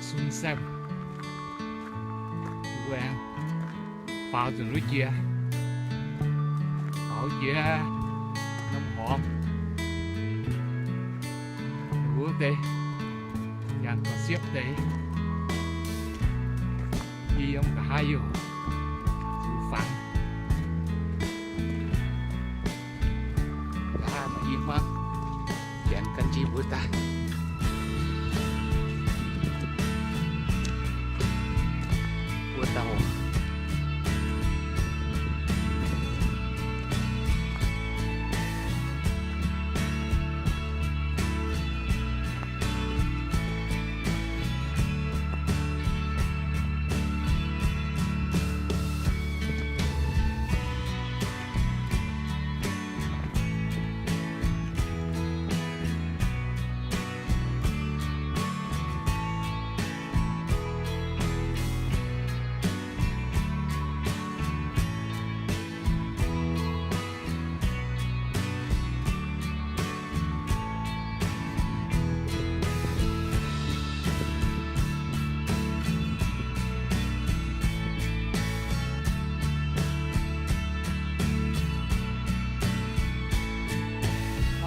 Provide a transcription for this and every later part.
Sun saemv. Mbuo aengx faaux nzunc wuov jiex, faaux jiex norm horngz wuov deix, yangh ga'siepv deix, i yiem nqa'haav youh zuqc fangx. Nqa'haav maaih i hmuangv janx gan jienv mbuo daaih. Wuov dauh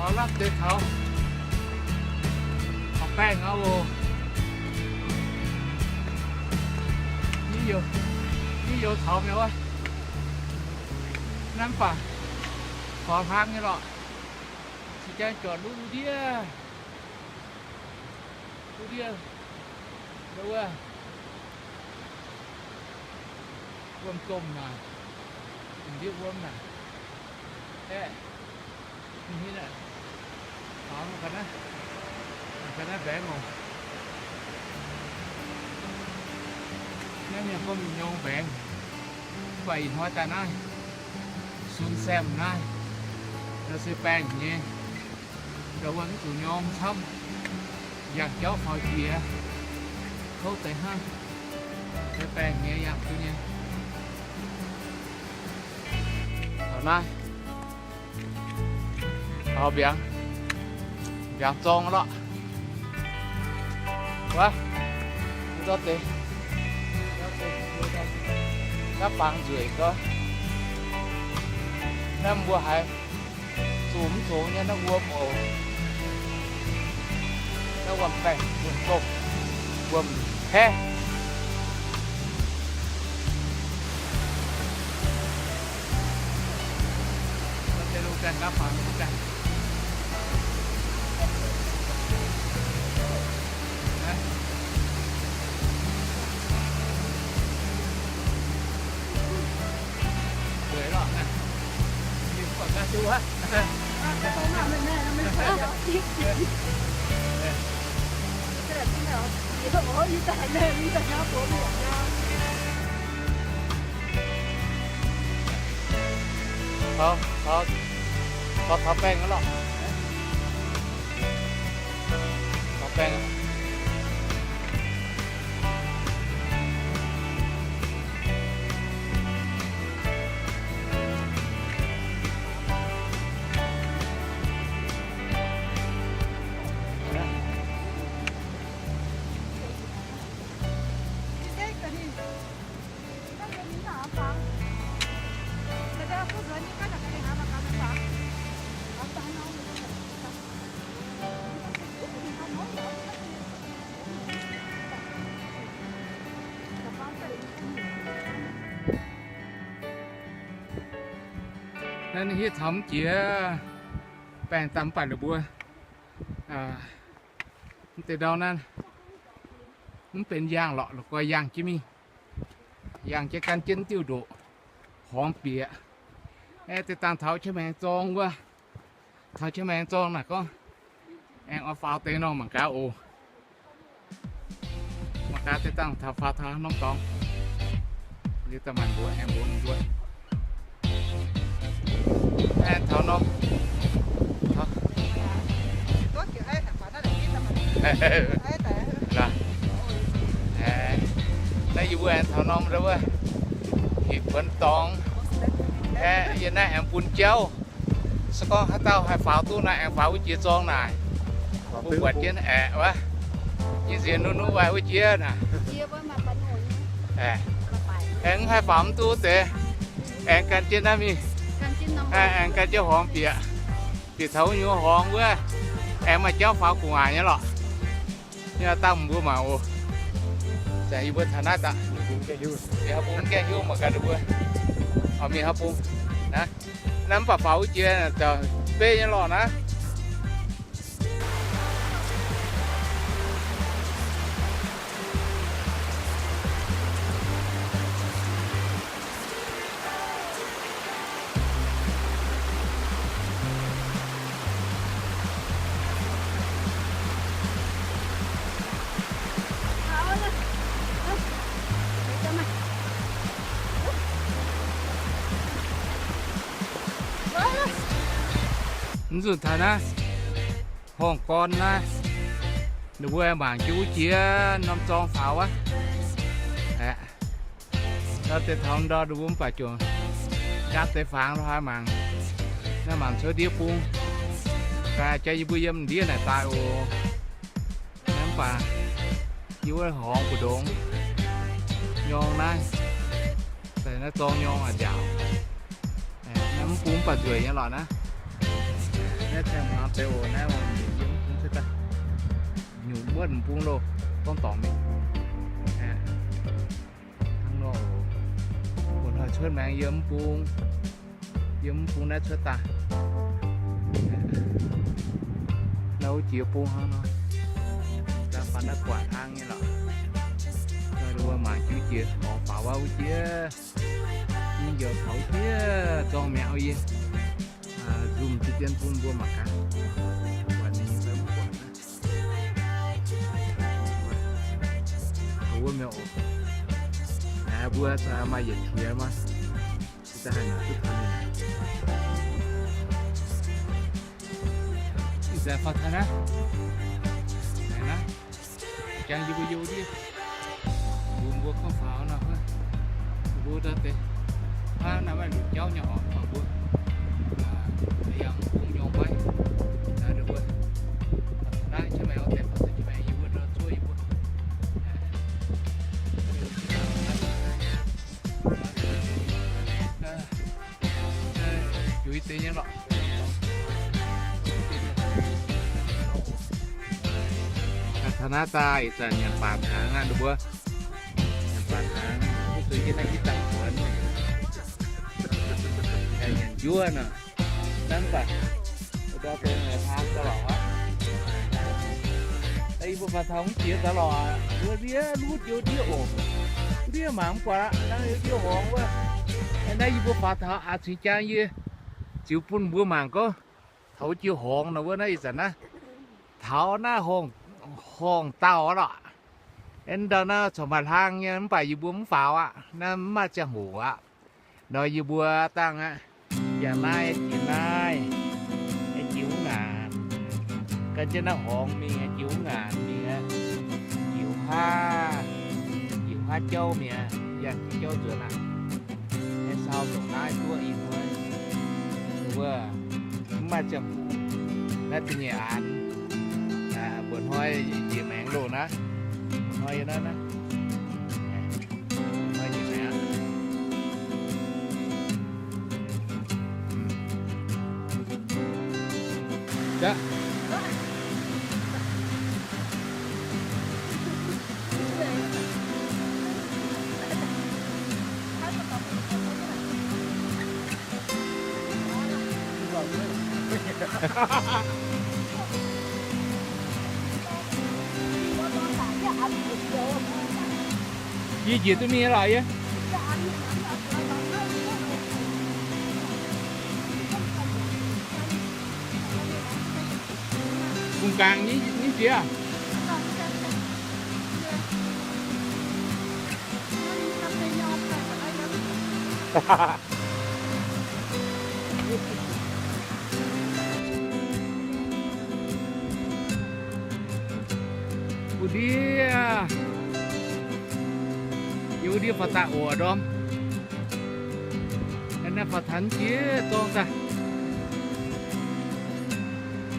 Taux lapv deix taux, taux baengh aqv oc. Ih youz, ih youz taux mi'aqv wuov. Naaiv mv baac gorx hlang nyei lorqc. Zinh jangv juangc ndiev, ndiev, ndiev wuov, wuom domh naaic, ndiev wuom naaic, aeqv, ninh hnangv naaiv, faaux ga'naaiv, ga'naaiv mbaengx oc. Naaiv mienh gorngv mienh nyong mbaengx, mv baac ih hnoi daaih naaiv, sun saemv naaiv, naaiv se baengh nyei. Ndau wuov mv zuqc nyorng camv, yangh jauv faaux jiex, kouv deix hnangv, se baengh nyei yangh duqv nyei. Taux naaiv, taux mbiaangx, mbiaangx zorng lorqc. Wuov, mv ndortv deix, gapv bangc nzueic gorx. Naaiv mbuo haiz zuqc mv zoux nyei naaiv wuom oc. Naaiv wuom baengh, wuom domh, wuom haeqv. Taux, taux, taux, taux baengh lorqc. Taux baengh. Naaiv ninh hiuv taux mv jiex baengh daaih mv baac la'buo, mv deix ndau naaiv mv benx yaangh lorqc, la'guaih yaangh jienv mingh. Yangh jienv gan jienv diuh ndoqc, horngz bieqc. Aeqv, deix dangh taux Qiex Maengx Zorng wuov, taux Qiex Maengx Zorng naaic gorngv aengx oix faaux deix nor mangc gaax oc. Mangc gaax deix dangh taux faaux taux norm dorngx. Liuz daaih maanc mbuox aengx mbuox mbuo. Aengx taux norm, naaiv yie mbuo aengx taux norm wuov, hec buonc dorngx. Aeqv, yie naaiv aengx bun jauv. Se gorngv haaix dauh haih faaux duqv naaic, aengx faaux wuov jiex zorng naaic, mbuo buatc jienv aeqv, wuov. Nyei nziex nuqv nuqv waaic wuov jiex naaic. Aengx haih faaux mv duqv deix. Aengx gan jienv naaiv mingh. Aengx gan jienv horngz bieqc. Bieqc taux wuov nyei horngz wuov. Aengx maaih jauv faaux gu'nguaaic nyei lorqc. Yie dangh mbuo mangc oc. Zanc yie mbuo taux naaiv daaih, bung mv gaengh hiuv mangc gaax ninh mbuo. Oix mingh haaix bung naaiv? Naaiv mv baac faaux wuov jiex, beiv nyei lorqc naaiv. Mv nzunc taux naaiv, horngh gorn naaiv, ninh mbuo mangc jienv wuov jiex norm zorng faaux wuov. Nor deix taux ndor ninh mbuo mv baac ziouc nqaapv deix fangx lo haaix mangc. Naaiv mangc cuotv ndiev bung. Gaax jaax yie mbuo yiem ndiev naaic daaih oc. Naaiv mv baac yie wuov horngz mbu'ndongx nyorng naaiv, daaih naaiv zorng nyorng a'nziaauc. Naaiv mv bung mv baac nzueic nyei lorqc naaiv. Naaiv ziangh hmuangx deix oc, naaiv yiem mv bung cuotv daaih. Nyungc wuov mv bung loh, gorngv dorngc mingh. Hnangv nor oc. Mbuo hnoi cuotv maengx yiem mv bung, yiem mv bung naaiv cuotv daaih. Naaiv wuov jiex bung hnangv nor. Daaih faaux naaiv guatc hlang nyei lorqc. Nor mbuo mangc jienv jiex horngz faaux wuov jiex. Mv njoux taux jiex zorng mi'aqv yie. Nzumh ziex dien bun mbuo mangc gaax. Guatc ninh fai mv guatc naaiv. Wuov mi'aqv oc. Naaiv mbuo maaih yietc qiex maah. Ih zanc faaux taux naaiv. Naaiv, jangx yie mbuo youh ndiev. Mbuo mbuo gorngv faaux nor, mbuo ndau deix, hnangv naaiv maaih lunc jauv nyei oc, mbuo yangh bung nyorng maiv, naaiv mbuo, naaiv jiex maengx oix deix, jiex maengx yie mbuo ndau zuov yie mbuo. Juix deix nyei lorqc. Taux naaiv daaih ih zanc nyanc baac hnaangx aqv, ninh mbuo. Nyanc baac hnaangx, mv zuqc yie naaiv hitv dangh buonc. Nyanc njuov nor. Naaiv mv baac ndau deix hlang daaih lorqc aqv. Yie mbuo faaux taux mv jiex daaih lorqc aqv. Wuov ndiev lutv youh ndiev oc. Ndiev mangc mv buatc aqv, naaiv youh ndiev horngz wuov. Naaiv yie mbuo faaux taux aqc cingx jang yie ziux bun mbuo mangc gorngv taux wuov jiex horngz nor wuov naaiv ih zanc naaiv. Taux naaiv horngz, horngz dauh lorqc. Ndau naaiv corc maaih hlang nyei mv baac yie mbuo mv faaux aqv. Naaiv mv maaih ziangh hoc aqv. Nor yie mbuo dangh aqv, yangh naaiv jiex naaiv, jiex wuov ngaanc. Gan jienv naaiv horngz mingh, jiex wuov ngaanc mingh aqv. Jiex wuov haav, jiex wuov haav jauv mingh aqv, yangh jiex jauv nzuonx aqv. Naaiv sau dongh naaiv duqv ih hnoi, wuov, mv maaih ziangh hoc. Naaiv da'nyeic aanx. Mba'hnoi njiec maengx loh naaiv. Mba'hnoi yiem naaiv naaiv. Yie njiec duqv mingh lorqc yie. Bungx gangx nyei jiex. Wuov ndiev, yie wuov ndiev faaux daaih oc ndorm. Naaiv faaux taux jiex zorng daaih.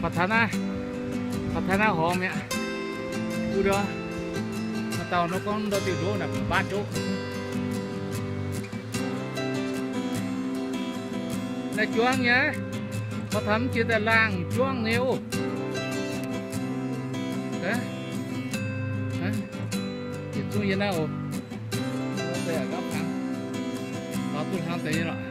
Faaux taux naaiv, faaux taux naaiv horngz mi'aqv. Wuov ndorm. Dauh nor gorngv ndau diuh ndoqv naaic mbatv ndoqv. Naaiv juangv nyei, mv taux mv jiex daaih laangh juangv nyei oc. Yietc zungv yie naaiv oc. Mv duqv hnangv deix nyei lorqc.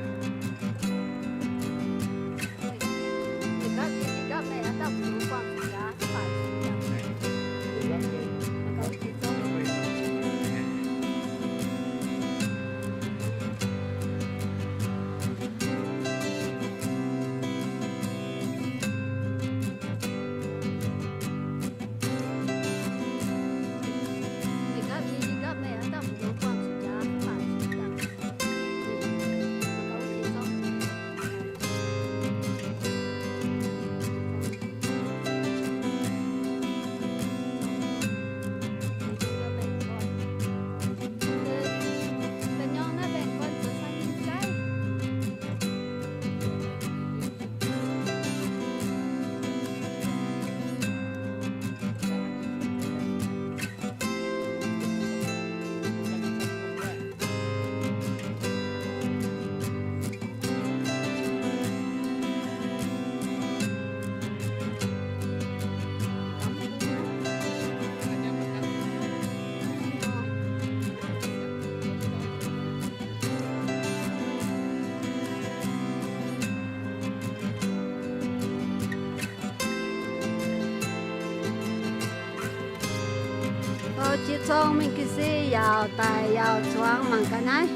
Jiex zorng mingh ga'sie yaauc daic yaauc zuangx mangc gaax naaiv.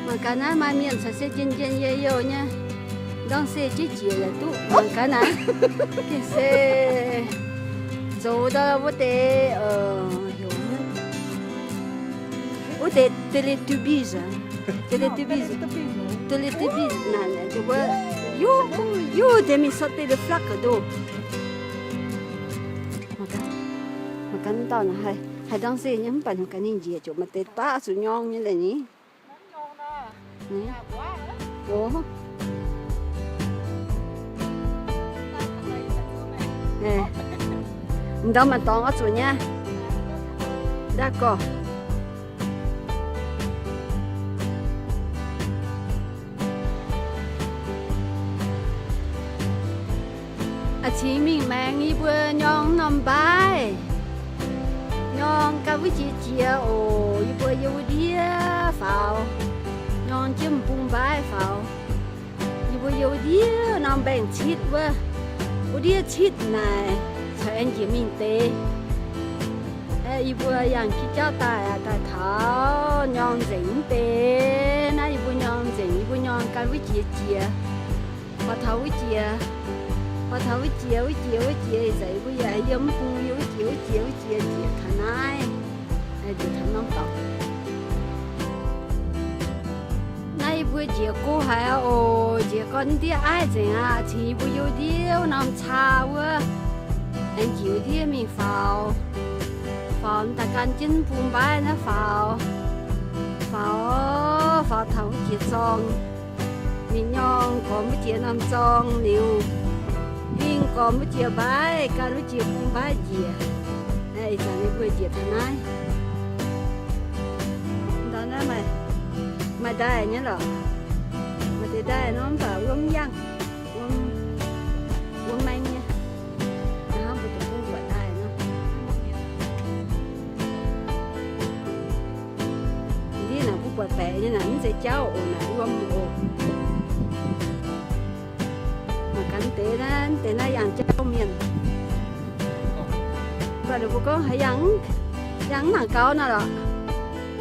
Mangc gaax naaiv maaih mienh caux se njien-njien youh youh nyei. Ndorng se jiex jiex yaac duqv mangc gaax naaiv. Ga'sie zoux ndau wuov deix, heuc wuov deix Teletubbies. Teletubbies. Teletubbies naaic, naaic, youh, youh deix mingh sauter le flakv ga'ndoh. Mangc gaax, mangc gaax dauh naaic haih, haih ndorng se nyei mv baac heuc gaax ninh njiec ziouc maaih deix daav zuqc nyorng nyei leiz ni. Ndau maaih dorngx oix zuqc nyei. Ndau gorx. A'c cingx mingh maengx yie mbuo nyorng norm mbaaih. Nyorng gan wuov jiex jiex oc, yie mbuo yiem wuov ndiev faaux. Nyorng jienv m'bung mbaaih faaux. Yie mbuo yiem wuov ndiev norm mbaengx-citv wuov, wuov ndiev citv naaic caux aengx njiec mingh deix. Yie mbuo yangh jienv jauv daaih, daaih taux nyorng nzengc mv deix. Naaiv yie mbuo nyorng nzengc, yie mbuo nyorng gan wuov jiex jiex. Hoix taux wuov jiex, hoix taux wuov jiex, wuov jiex, wuov jiex, ih zanc yie mbuo yaac yiem mv bung yiem wuov jiex, wuov jiex, wuov jiex njiec taux naaiv. Njiec taux norm dorngx. Naaiv yie mbuo njiec go haic oc. Njiec gorn ndiev aiv nzengc aqv. Cingx yie mbuo yiem ndiev norm caa wuov, aengx njiec ndiev mingh faaux. Faaux daaih gan jienv mv bung mbaaih naaiv faaux. Faaux, faaux taux wuov jiex zorng. Mingh nyorng gormx wuov jiex norm zorng liuz, mingh gormx wuov jiex mbaaih, gan wuov jiex bung mbaaih njiec. Ih zanc yie mbuo njiec taux naaiv. Ndau naaiv maaih, maaih ndaaih nyei lorqc. Maaih deix ndaaih nor mv baac wuom mv yangh, wuom, wuom maeng nyei. Hnangv mbuo deic-bung buatc ndaaih nor. Ndiev naaic mbuo buatc baeqc nyei naaic mv zeiz jauv oc, naaic wuom oc. Mangc gaax deix naaiv, deix naaiv yangh jauv mienh. Mv baac ninh mbuo gorngv haaix yangh, yangh mv nangc gaux naaic lorqc.